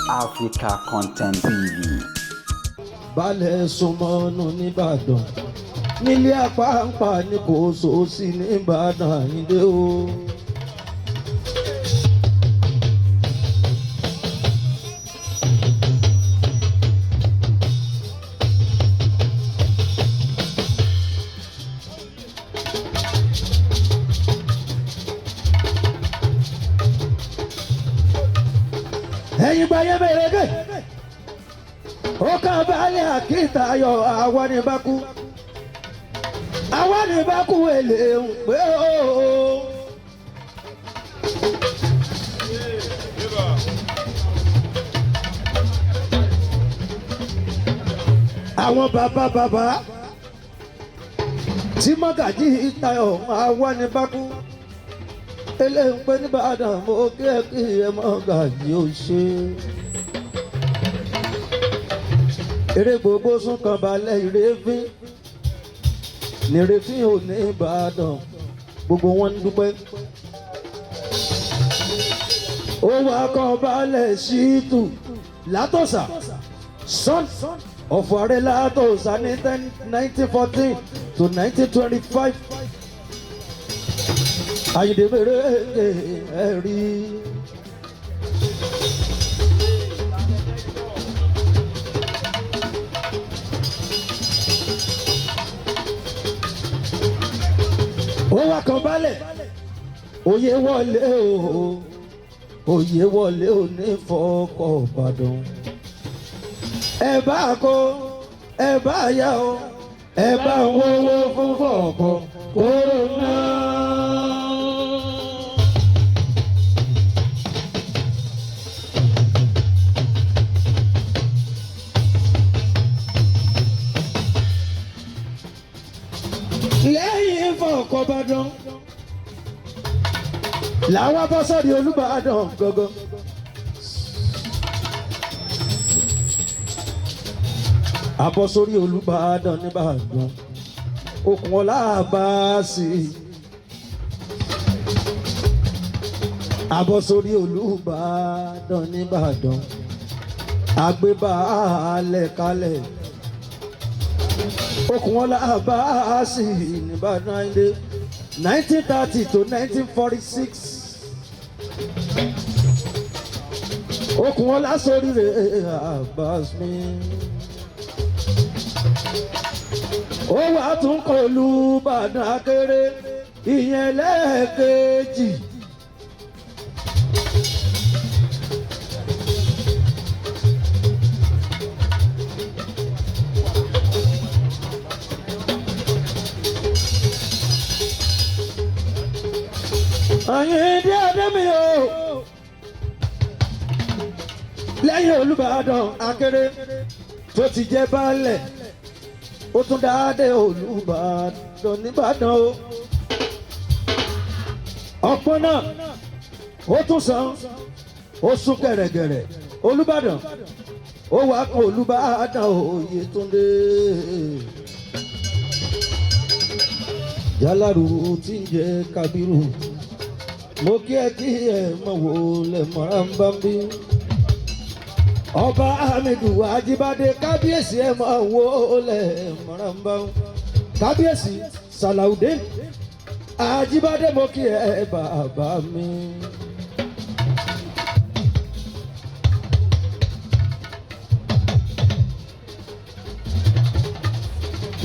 Africa Content TV. Balẹ̀ súnmọ́nù nìbàdàn nílé àpáǹpà ní kò sóòsì nìbàdàn Àyìndé o. Ẹ̀yin gbayé mèrèké ó kàn balẹ̀ àkìtayọ̀ àwa ní bá kú, àwa ní bá kú èlé ń pé o. Àwọn bàbá bàbá tí mọ́gàjí tayọ̀ àwa ní bá kú eléyìí pé nìbàdàn mo kí ẹ kí ẹ mọ́gàjí ó ṣe. Eré gbogbo sún kan balẹ̀ ìrèéfín nìrèéfín ò ní Ìbàdàn, gbogbo wọn ń dúpẹ́. Ó wá kan balẹ̀ ṣíìtù látọ̀sà, son of Ààrẹ látọ̀sà ní 1914 to 1925. Àyìndé mèrèǹgè ẹ̀rí. Ó wá kan balẹ̀ òye wọlé o, òye wọlé o ní fọkọ̀ Ìbàdàn. Ẹ bá kó ẹ bá yá o, ẹ bá wọ́wọ́ fún fọkọ̀ kóró náà. Lẹ́yìn fọkọ̀ Ìbàdàn làwọn bọ́ sọ́ọ̀dì Olúbàdàn gangan. Àbọ̀sórí Olúbàdàn nìbàdàn, okùn ọlá àbáàsì. Àbọ̀sórí Olúbàdàn nìbàdàn, àgbébàálẹ̀ kalẹ̀. Okùn ọlá àbáàsì nìbàdàn Àyìndé 1930 to 1946. Okùn ọlá sórí rẹ̀ Abbas mi. Ó wà tún kọ Olúbàdàn akéré ìyẹn lẹ́ẹ̀kejì. Àyìndé Adémi o, lẹ́yìn Olúbàdàn akéré tó ti jẹ́ baálẹ̀, ó tún dáadé Olúbàdàn nìbàdàn o. Ọ̀pọ̀ náà ó tún san, ó sún gẹ̀rẹ̀gẹ̀rẹ̀ Olúbàdàn, ó wàá kan Olúbàdàn Oyètúndé. Jálárù tí ń jẹ Kábírù, mo kí ẹ kí ẹ mọ̀ wò lẹ̀ mọ́ra ń bá ń bí. Ọba Hamidu Ajíbádé kábíyèsí ẹ mọ̀ wò lẹ̀ mọ́ra ń bá ń. Kábíyèsí Salaudeen Ajíbádé, mo kí ẹ bàbá mi.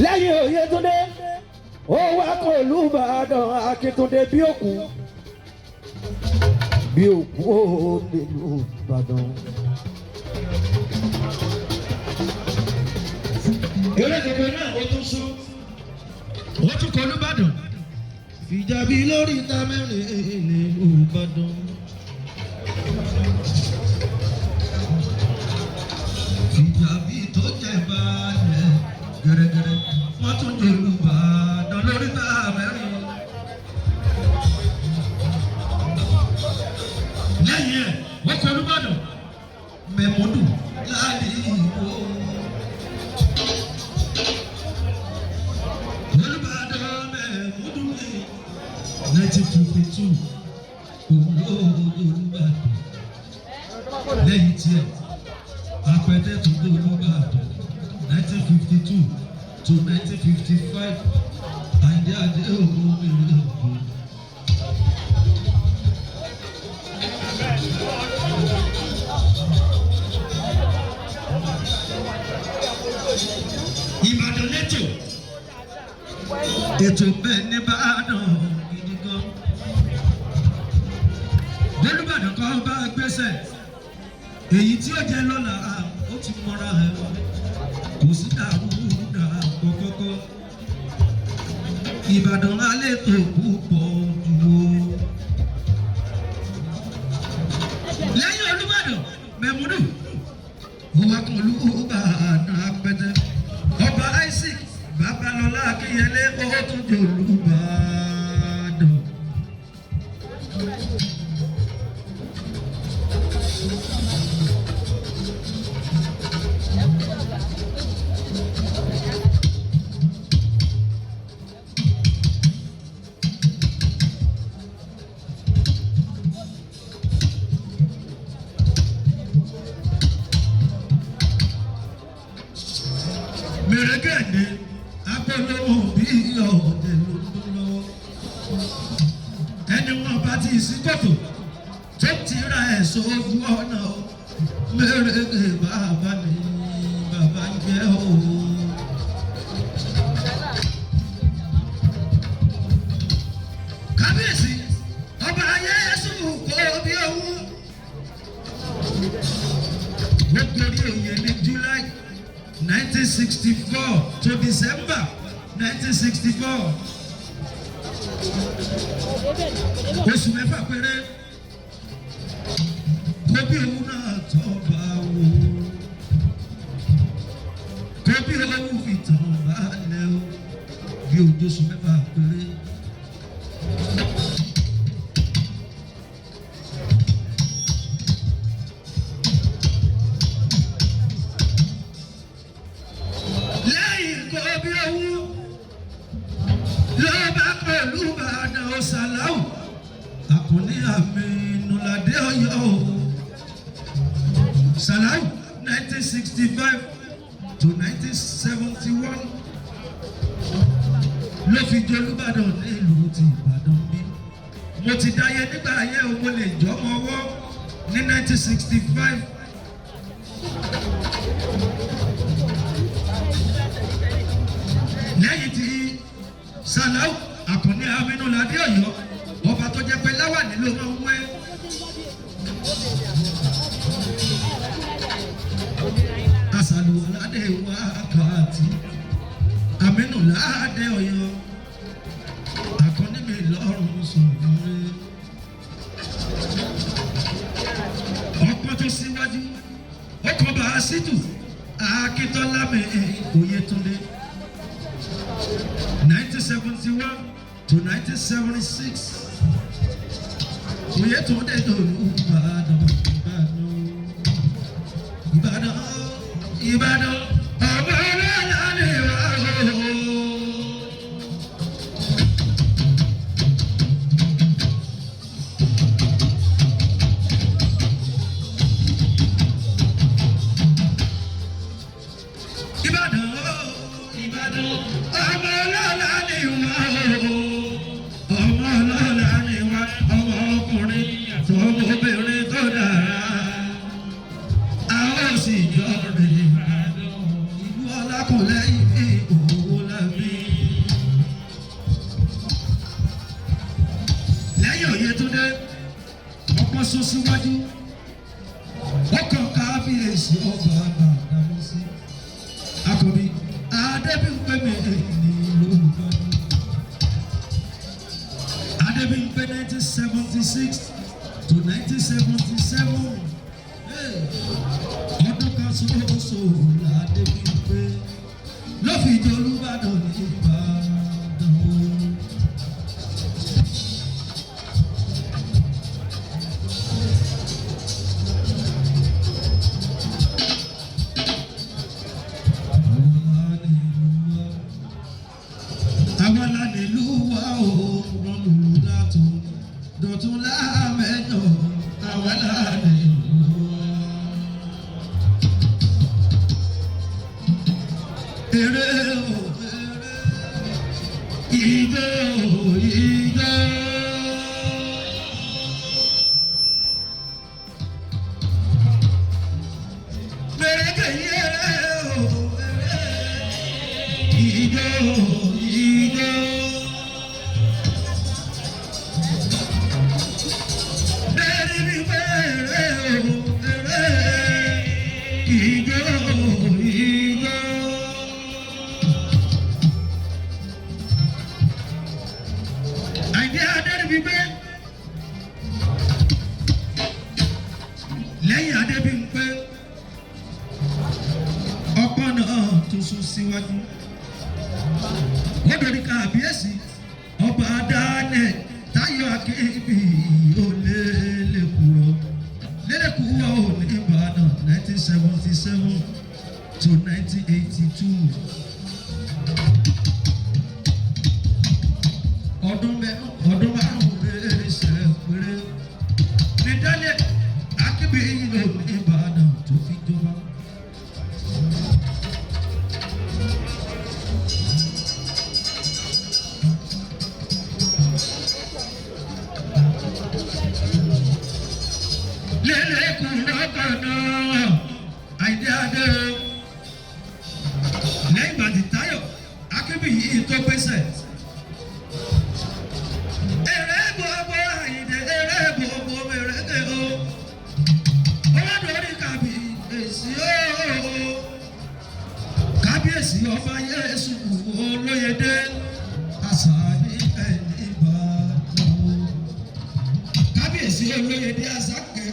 Lẹ́yìn Oyètúndé ó wá kọ́ Olúbàdàn Akíntúndé bí òkú bí òkú ó nílùú Ìbàdàn. Eré kẹ̀kẹ́ náà ó tún sún, ó tún kọ Olúbàdàn fìjàbí lórí ìta mẹ́rin nílùú Ìbàdàn. Fìjàbí tó jẹ baálẹ̀ gẹ́rẹ́gẹ́rẹ́, wọ́n tún jẹ Olúbàdàn lórí ìta mẹ́rin. Lẹ́yìn ẹ̀ wọ́n kọ Olúbàdàn Mẹ̀múdù láàrin ìwò. Olúbàdàn Mẹ̀múdù ní 1952, òun ló Olúbàdàn lẹ́yìn tiẹ̀. Apẹtẹ tó gbé Olúbàdàn 1952 to 1955, Àyìndé Adé ògùn mèrè ògùn. Ìbàdàn létò ètò bẹ́ẹ̀ ní Ìbàdàn gidi gan. Lólùbàdàn kan bá gbèsè èyí tí ó jẹ lọ́la, ó ti mọ́ra ẹ̀, kò sí dàrúdà kọ́kọ́kọ́. Ìbàdàn alẹ́ tó púpọ̀ jù o. Lẹ́yìn Olúbàdàn Mẹ̀múdù, ó wá kan Olúbàdàn Apẹtẹ, Ọba Isaac Babalọlá Akínyẹlé, ó tún jẹ́ Olúbàdàn. Mèrèkèdè apẹlẹwò bí ọ̀dẹ̀ ló ń lọ́wọ́. Ẹni wọn bá ti sí kòtò tó ti ra ẹ̀sọ́ ojú ọ̀nà o. Mèrèkè bàbá ni bàbá ń jẹ́ o. Kábíyèsí Ọba Ayéyẹsùn kò bí owó. Ó gorí oyè ní July 1964 to December 1964. Oṣù 6 péré kóbí òun náà tọ́ba wò. Kóbí òun fi tàn balẹ̀ o bí ojú oṣù 6 péré. Lẹ́yìn kóbí òun ló bá pẹ̀lú Ìbàdàn Ọ̀sàláwù Àkànní Àmínúládé Ọ̀yọ́ o. Sàláwù 1965 to 1971 ló fi jolúbàdàn nílùú ti Ìbàdàn bí. Mo ti dáyé nígbà yẹn o, mo lè jọmọ ọwọ́ ní 1965. Lẹ́yìn tí Sàláwù Àkànní Àmínúládé Ọ̀yọ́, ọba tó jẹ́ pé láwàní ló máa ń wé. Àsàlùwàládé wákàtí Àmínúládé Ọ̀yọ́ Àkànní mi lọ́rùn sọ̀rọ̀. Ọ̀pọ̀ tó síwájú ọkọ̀ bá a sítù Akíntọ́lá mi Oyètúndé, 1971 to 1976, Oyètúndé tòlú Ìbàdàn, Ìbàdàn, Ìbàdàn, Ìbàdàn, ọmọ ọlọ́lá ni wà ó. Ìbàdàn o, Ìbàdàn, ọmọ ọlọ́lá ni wá o. Ọmọ ọlọ́lá ni wá, ọmọ ọkùnrin tọmọ obìnrin tó dára. A ó sì jọ rìn ìlú ọlákùnlẹ́yìn ní owó lábí. Lẹ́yìn Oyètúndé, ọkọ̀ sún síwájú, ọkọ̀ kábíyèsí Ọba Gbàdámọ́sí Akọ̀bí Adébímpé mi nílùú Ìbàdàn. Adébímpé, 1976 to 1977, ọdún kan ṣoṣo l'Adébímpé ló fi jolúbàdàn ní Ìbàdàn o. Àwọn la nílùú wa o, wọn lùlù látún dọ̀tún láàmẹ́jọ, àwọn la nílùú wa. Eré o, ijó o, ijó. Mèrèké eré o, eré, ijó o, ijó. Bẹ́ẹ̀ni mi eré o, eré, ijó o, ijó. Àyìndé Adéríbigbé lẹ́yìn Adébímpé, ọ̀pọ̀ náà tó sún síwájú. Wọ́n dorí kábíyèsí ọba Daniel Táyọ̀ Akínbí olélèkúrọ̀ lélèkúrọ̀ ní Ìbàdàn 1977 to 1982. Ọdún mẹ́rin, ọdún 5 péré ṣe péré ní Daniel Akínbíyì ló ní Ìbàdàn tó fi jọba. Lélẹ́kùnrin kan náà, Àyìndé Adé, lẹ́yìn ìgbà tí Táyọ̀ Akínbíyì tó gbèsè. Èrè gbogbo Àyìndé, èrè gbogbo mèrèké o. Ó lórí kábíyèsí o. Kábíyèsí ọba Yéésù Olóyèdè Àṣàní ẹni Ìbàdàn o. Kábíyèsí Olóyèdè Àṣàkẹ́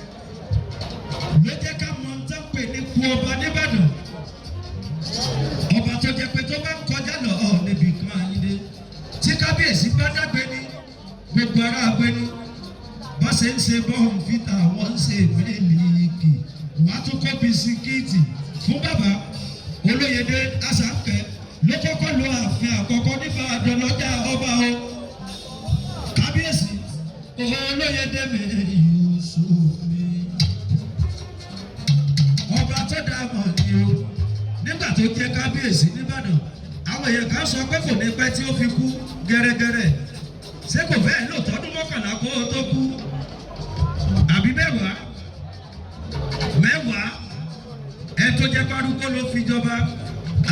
ló jẹ́ ká mọ ohun tó ń pè ní kú ọba nìbàdàn. Ọba tó jẹ́ pé tó bá ń kọjá lọ níbi kan, Àyìndé, tí kábíyèsí bá dàgbé ní gbogbo ara àgbé ní bá ṣe ń ṣe Bournvita, wọ́n ń ṣe mílíìkì, wọ́n á tún kó bisikíìtì fún bàbá. Olóyèdè Àṣàkẹ́ ló kọ́kọ́ lo ààfin àkọ́kọ́ nìbàdàn lọ́jà ọba o. Kábíyèsí Olóyèdè mi Yusuf mi, ọba tó dáa mọ̀ ni o. Nígbà tó jẹ́ kábíyèsí nìbàdàn, àwọn èèyàn kan sọ pé kò ní pẹ́ tí ó fi kú gẹ́rẹ́gẹ́rẹ́. Ṣé kò fẹ́ẹ̀ lò tọdún 11 kó o tó kú, àbí mẹ́wàá mẹ́wàá? Ẹ tó jẹ́ párúkọ ló fi jọba.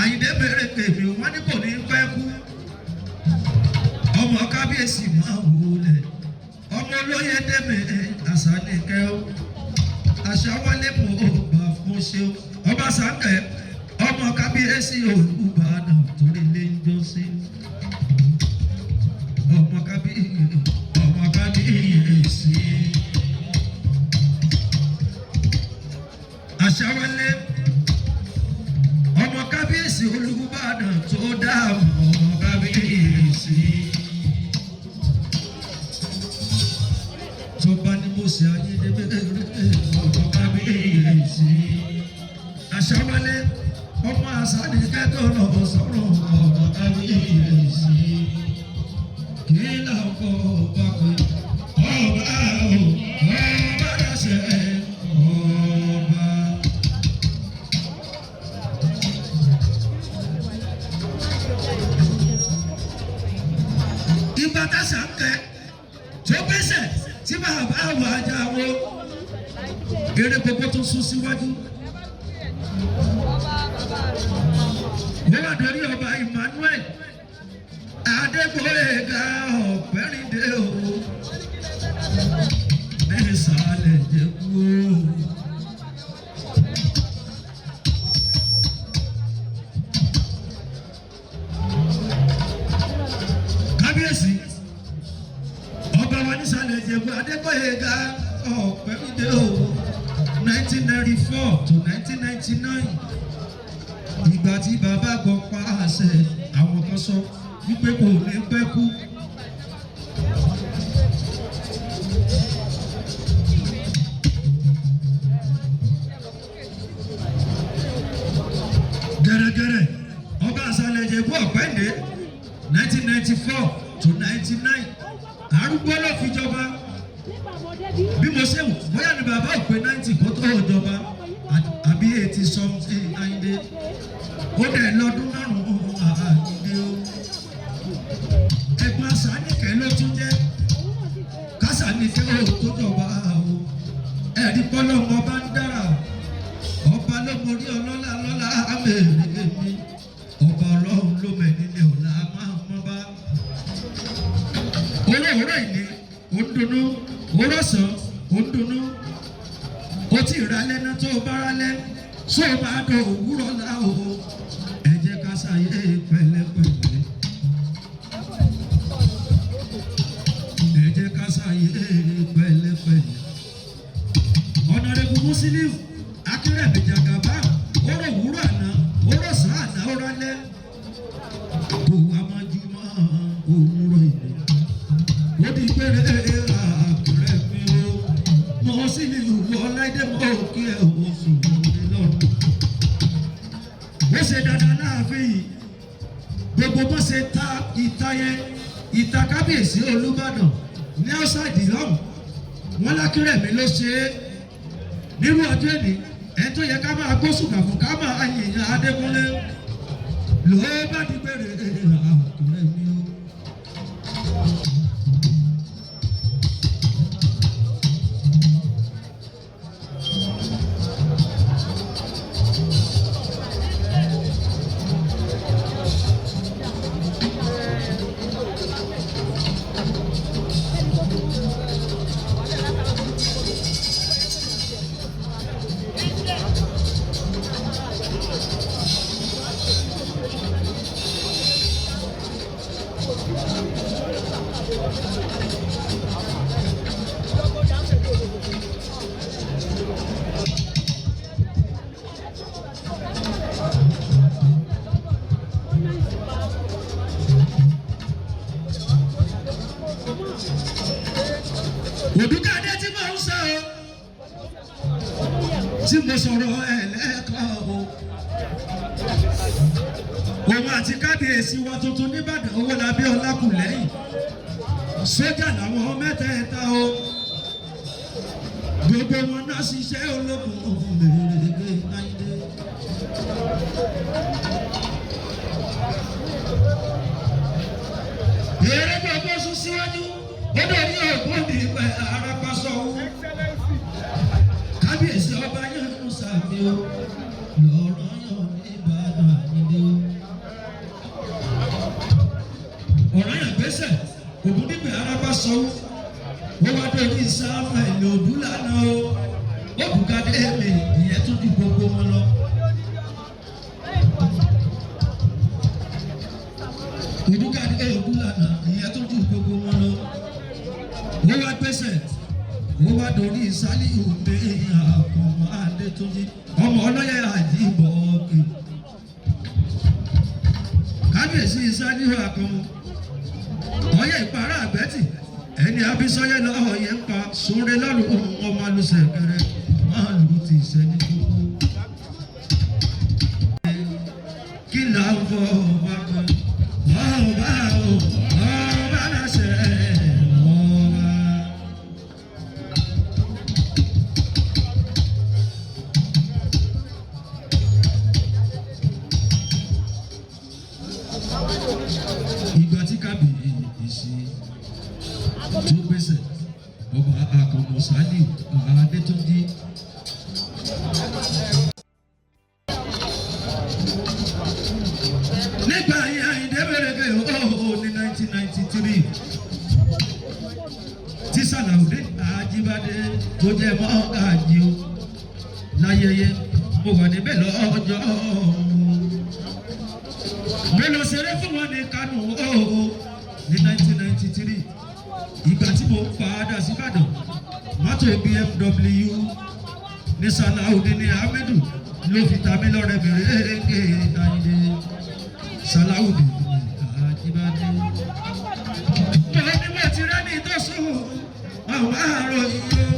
Àyìndé bẹ̀rẹ̀ tèmi, wọ́n ní kò ní pẹ́ kú. Ọmọ kábíyèsí máa wọlé, ọmọ olóyè dẹ́mi Àṣàníkẹ́ o, Àṣàwálé, mo gbà fún ṣe o. Ọba Sànkẹ́, ọmọ kábíyèsí Olúbàdàn torí lé ń jọ sí. Ọmọ kábíyèsí, ọmọ kábíyèsí Àṣàwálé, ọmọ kábíyèsí Olúbàdàn tó dáàmú, ọmọ kábíyèsí tó bá ní mo ṣe ayé débẹ̀, ọmọ kábíyèsí Àṣàwálé, ọmọ Àṣàníkẹ́ tó lọ sọ̀rọ̀, ọmọ kábíyèsí. Kí là ń kọ́ ọba pé ọba o, ọba dáṣẹ ọba. Ìgbà táṣà ń kẹ tó gbèsè tí bàbá wà jáwó, eré gbogbo tó sún síwájú. Wọ́n wà lórí ọba Emmanuel Adégbóyèga Ọ̀pẹ́rìndé o, mẹ́sàlẹ̀ jẹ́kú o. Kábíyèsí ọba wa nísàlẹ̀ Ìjẹ̀bú Adégbóyèga Ọ̀pẹ́rìndé o, 1994 to 1999. Ìgbà tí bàbá gbọ́ pa àṣẹ, àwọn kan sọ wípé kò ní pẹ́ kú. Gẹ́rẹ́gẹ́rẹ́ ọba àṣàlẹ̀ Ìjẹ̀bú Ọ̀pẹ́ǹdé, 1994 to 99, arúgbó ló fi jọba. Bí mo ṣe wò, bóyá ni bàbá ò pé 90 kó tó jọba, àbí 80 something. Àyìndé, ó dẹ̀ lọ́dún 5 Pọ́lọ́mọ bá ń dára, ọba ló morí ọlọ́lá lọ́lá amèrè mi, ọba ọlọ́run ló mẹ̀ nílé ọ̀la máa mọ́ bá. Olóòórọ̀ ìní, ò ń dunnú, òrọ̀sán, ò ń dunnú. Ó ti ralẹ́ náà tó bá ralẹ́, só máa dọ̀ òwúrọ̀ la o. Ẹ jẹ́ ká ṣàyè pẹ̀lẹ́pẹ̀lẹ́. Ẹ jẹ́ ká ṣàyè pẹ̀lẹ́pẹ̀lẹ́. Honourable Musiliu Akínrẹ̀mí Jagaba, ó rò wúrọ̀ àná, ó rọ̀ sàn àná, ó rálẹ́. Kò wá mọ́júmọ́ òwúrọ̀ ìlú. Ó di péré àkùrẹ́ mi o. Musiliu Ọláìdé mọ́ òkè oṣù lọ́rùn. Ó ṣe dandan láàfin yìí. Gbogbo bó ṣe ta ìta yẹn, ìta kábíyèsí Olúbàdàn ní outside lọ́hùn. Wọ́n lákírẹ̀mí ló ṣe é nírú ọjọ́ èní, ẹni tó yẹ ká máa gbósùkà fún ká máa yìnyín Adékúnlé ló bá di péré àkùrẹ́ mi o. Òdúkàdé tí mo ń sọ o, tí mo sọ̀rọ̀ ẹ̀ lẹ́ẹ̀kan o. Òun àti kábíyèsí wa tuntun nìbàdàn Owólabí Ọlákùlẹ́yìn, sójà làwọn mẹ́tẹ̀ẹ̀ta o. Gbogbo wọn náà ṣiṣẹ́ ológun mèrèké náírà. Èrè gbogbo sún síwájú, ó dẹ̀ ní ògùn ìpẹ́ arapasọ̀. Kábíyèsí ọba yẹn ń sàmì o, lọ́rọ̀ yàn ní Ìbàdàn àyíndé o. Ọ̀rọ̀ yàn gbèsè, ògùn nígbà arapasọ̀, ó wá dórí Samuel Odúlànà o. Ó bùkádé mi, ìyẹn tún ju gbogbo wọn lọ. Òdúkàdé Odúlànà, ìyẹn tún ju gbogbo wọn lọ. Ó wá gbèsè, ó wá dorí Sálíù mi Àkànmọ́ Adétúnjì, ọmọ ọlọ́yẹ àjíbọ̀ ọ̀kẹ́. Kábíyèsí Sálíù Àkànmọ́, ọyẹ ìpara àgbẹ̀tì, ẹni abisọyẹ lọ́wọ́ yẹn ń pa sóore lọ́rùn ọmọ alùsẹ̀ kẹrẹ máa lù ti sẹ́ni kúkú. Kí là ń fọ ọba kan? Ọba o, ọba láṣẹ ọba. Ìgbà tí kábíyèsí tó gbèsè, ọba Àkànmọ́ Sálíù Adétúnjì. Nígbà yẹn Àyìndé Mèrèké ooo ní 1993 tí Sàlàudeen Ajíbádé tó jẹ́ mọ́gàjì o láyẹyẹ, mo wà níbẹ̀ lọ́jọ́ mo lọ ṣeré fún wọn ní Kánò ooo ní 1993. Ìgbà tí mo padà sí Ìbàdàn, mọ́tò BMW ní Sàlàudeen Ahmedu ló fi ta mí lọ́rẹ Mèrèké Àyìndé Sàlàudeen Ajíbádé. Mo ní mo ti rẹ́ ní ìtọ́sùn àwọn àárọ̀ yìí o.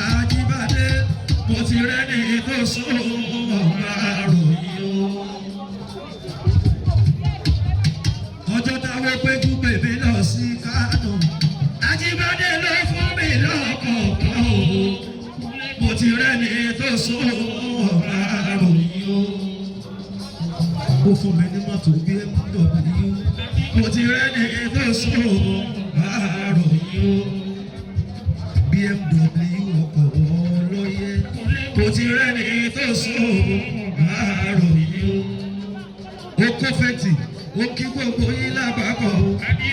Ajíbádé, mo ti rẹ́ ní ìtọ́sùn àwọn àárọ̀ yìí o. Ọjọ́ táwọn péjú bèbè lọ sí Kánò, Ajíbádé ló fún mi lọ́kọ̀ọ̀kan o. Mo ti rẹ́ ní ìtọ́sùn àwọn àárọ̀ yìí o. Ó fún mi ní mọ́tò BMW. Mo ti rẹ́ ní ìtọ́sùn àárọ̀ yìí o. BMW ọkọ̀ Kò ti rẹ́ni tó sùn láàárọ̀ yìí o. Ó kó fẹ́ǹtì, ó kí gbogbo yín lápapọ̀ o.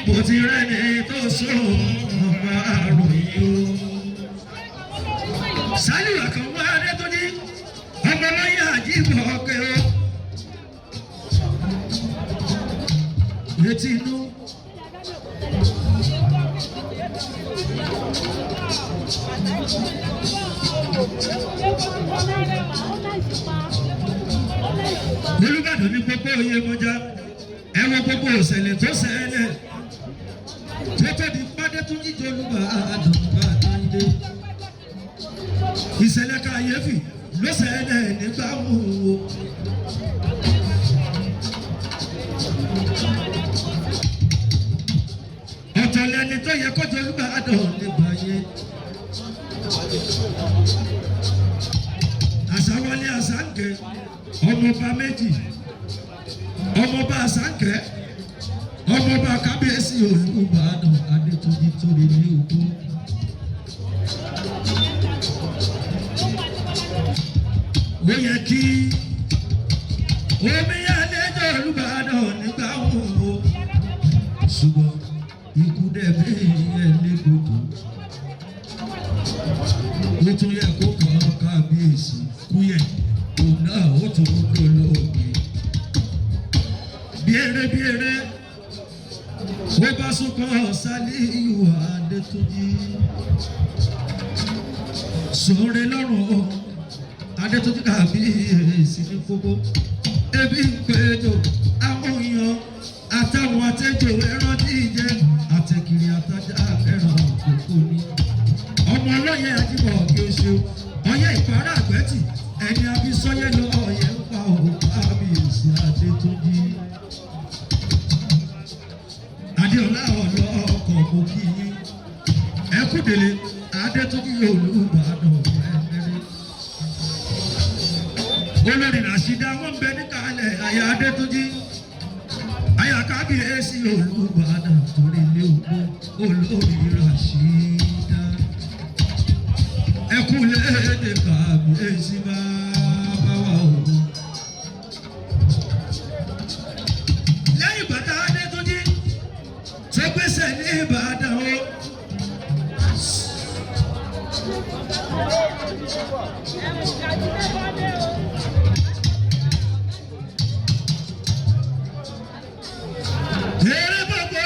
Kò ti rẹ́ni tó sùn láàárọ̀ yìí o. Sálíù Àkànmú Adétúnjí, ọmọ lọ́yà àjíbọ̀ ọkẹ́ o. Létí inú. Olúbàdàn ní gbogbo oyè mọ́já, ẹ wo gbogbo òṣèlè tó ṣẹlẹ̀ tó tó di Pádétúnjí jolúbàdàn bàdàndé. Ìṣẹ̀lẹ̀ kàyéfì ló ṣẹlẹ̀ nígbà wò ó. Ọ̀tọ̀ lẹni tó yẹ kó jolúbàdàn nígbà yẹn. Àṣàwọlé Àṣàǹkẹ́, ọmọọba méjì, ọmọọba Àṣàǹkẹ́, ọmọọba kábíyèsí Olúbàdàn Adétúnjí torí ní ògbó. Ó yẹ kí omíyalé jẹ́ Olúbàdàn nígbà wo, ṣùgbọ́n ikú dẹ̀bí ẹ̀ légbodò. Ó tún yẹ kó kàn kábíyèsí kúyẹ̀, òun náà ó tún dolóògbé. Bí eré bí eré, ó bá sunkún Sálíù Adétúnjí. Sóore lọ́rùn Adétúnjí kábíyèsí ní kókó. Ebi ń péjọ àwọn èèyàn àtàwọn àtẹjọ ẹran jíjẹ àtẹkiri àtajà ẹran kókó ni. Ọmọ ọlọ́yẹ Ajíbọ̀ kí o ṣe ọyẹ ìpara àgbẹ̀tì ẹni abisọ́yẹ lọ ọyẹ ń pa òun kábíyèsí Adétúnjí. Adéọlá ọ̀lọ́ ọkọ̀ mo kí yín. Ẹkúdélé Adétúnjí Olúbàdàn ẹ̀mẹ́rẹ́. Olórí Ràṣídà wọ́n ń bẹ níkàlẹ̀ àyà Adétúnjí. Àyà kábíyèsí Olúbàdàn torí ilé ògbó olórí Ràṣídà. Ẹkúlédè kábíyèsí bàbá wa o. Lẹ́yìn bàtà Adétúnjí tó gbèsè ní Ìbàdàn o. Eré gbogbo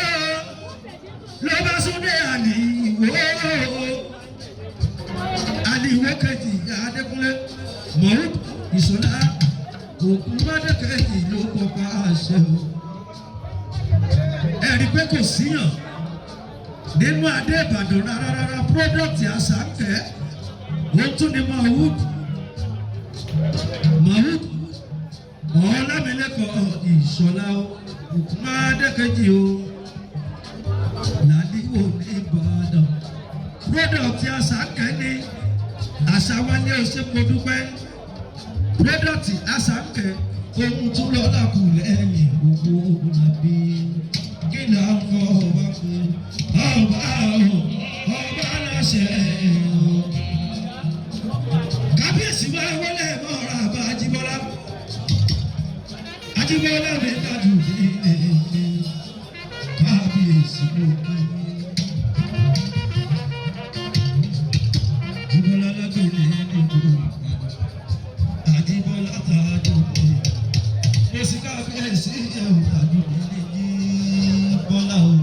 ló bá súndé àlìwò. Àlìwò kejì Adékúnlé Mọ̀rún Ìṣọ̀lá Ògúnbádé kejì ló kọ́pa àṣẹ o. Ẹ̀rí pé kò síyàn nínú adé Ìbàdàn rárá rárá, product Àṣàkẹ́ ó tún ní Mahmood Mahmood Ọlámilékan Ìṣọ̀lá Ògúnbádé kejì o làlíwò ní Ìbàdàn. Product Àṣàkẹ́ ní Àṣàwálé Òṣèpọ̀dúpẹ́. Product Àṣàkẹ́ ohun tún lọ́la kù lẹ́yìn gbogbo nàbí. Kí là ń fọ ọba fún ọba ọba aláṣẹ o. Kábíyèsí wa wọlé mọ́ra bá Ajíbọ́lá. Ajíbọ́lá mi dájú ní ilé kábíyèsí ló kí mi. Ajíbọ́lá lágbèrè nínú Ìbàdàn. Ajíbọ́lá tààjù ní. Mo sì kábíyèsí ẹ̀ ò tàjú ní Jíbọ́lá o.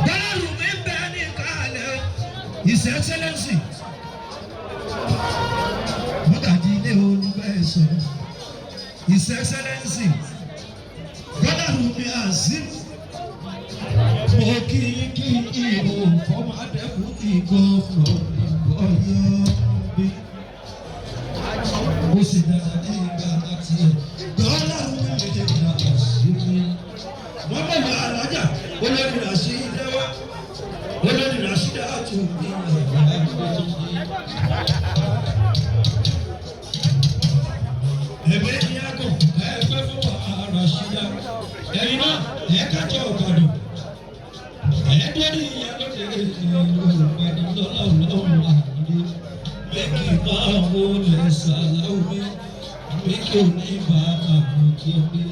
Bẹ́ẹ̀rù mi ń bẹ ní ìkàlẹ̀ o. His Excellency. Mọ́gàjí ilé Olúbẹ̀sọ̀. His Excellency. Bọ́dàrú mi Azeem. Mo kí kí ìbò former deputy governor Ọ̀yọ́ bí. Ó sì dára ní ìgbà àti ẹ̀. Dọ́làrú mi lè dé sí mi. Wọ́n mọ̀ wá alájà olórí Ràṣídà wá. Olórí Ràṣídà tún ní ẹ̀yà. Ẹ̀mí ní àgọ̀ ẹgbẹ́ fún wa Rashida. Ẹ̀yin náà ẹ̀ kájọ ọ̀gbọ̀dọ̀. Ẹ̀ẹ́dẹ́rì ìyálóde ìlú Ìbàdàn lọ́lọ́run àyè. Méjì máa wọlé sàlámì. Méjì ní bàbá mi kí mi.